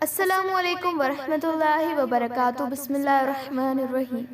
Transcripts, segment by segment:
السلام عليڪم ورحمة الله وبرڪاته بسم الله الرحمن الرحيم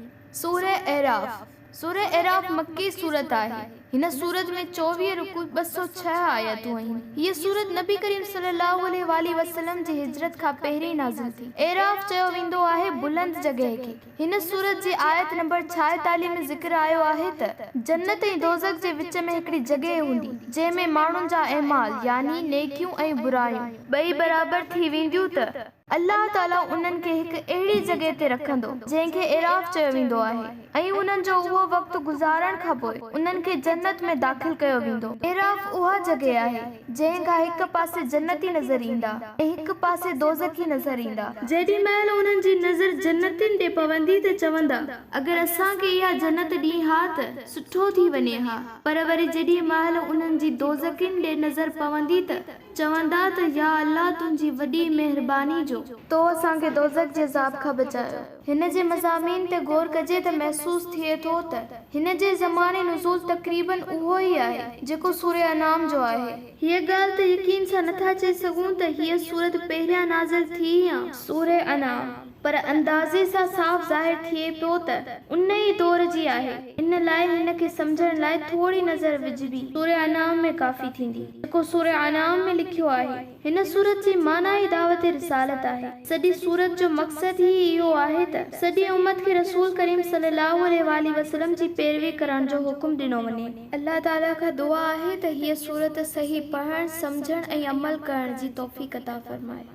سوره اعراف سوره اعراف مڪي سورت آهي. هن سورت ۾ 24 رڪوع 206 آيتون آهن. هيء سورت نبي ڪريم صلي الله عليه واٰله وسلم جي هجرت کان پهرين نازل ٿي. اعراف چيو ويندو آهي بلند جڳهه کي. هن سورت جي آيت نمبر 46 ۾ ذڪر آيو آهي ته، جنت ۽ دوزخ جي وچ ۾ هڪڙي جڳهه هوندي، جنهن ۾ ماڻهن جا اعمال، يعني نيڪيون ۽ برايون، ٻئي برابر ٿي وينديون ته، الله تعاليٰ انهن کي هڪ اهڙي جڳهه تي رکندو، جنهن کي اعراف چيو ويندو آهي ۽ انهن جو اهو وقت گذارڻ کان پوء انهن کي جنت ۾ داخل ڪيو ويندو. اعراف اها جڳهه آهي، جنهن کان هڪ پاسي جنتي نظر ايندا ۽ هڪ پاسي دوزخي نظر ايندا. جيڏي مهل انهن جي نظر جنتين ڏي پوندي ته چوندا، اگر اسان کي اها جنت ڏين ها ته سٺو ٿي وڃي ها، پر وري جيڏي مهل انهن جي دوزخين ڏي نظر پوندي ته چوندا ته يا الله تنهنجي وڏي مهرباني جو. تو اسان کي دوزخ جي عذاب کان بچايو. هن جي مضامين تي غور ڪجي ته محسوس ٿئي ٿو ته هن جي زمان نزول تقريباً اهو ئي آهي جيڪو سوره انعام جو آهي. هيء ڳالهه ته يقين سان نٿا چئي سگهون ته هيء سورت پهريان نازل ٿي يا. سوره انعام. پر اندازي سان صاف ظاهر ٿئي پيو ته ان ئي دور جي آهي، ان لاء هن کي سمجهڻ لاء ٿوري نظر وجهبي سوره انعام ۾ ڪافي ٿيندي. جيڪو سوره انعام ۾ لکيو آهي. هن سورت جي معنيٰ ئي دعوت رسالت آهي. سڄي سورت جو مقصد ئي اهو آهي ته سڄي امت کي رسول ڪريم صلي الله عليه واٰله وسلم جي پيروي ڪرڻ جو حڪم ڏنو وڃي. الله تعاليٰ کان دعا آهي ته هيء سورت صحيح پڙهڻ، سمجهڻ ۽ عمل ڪرڻ جي توفيق عطا فرمائي.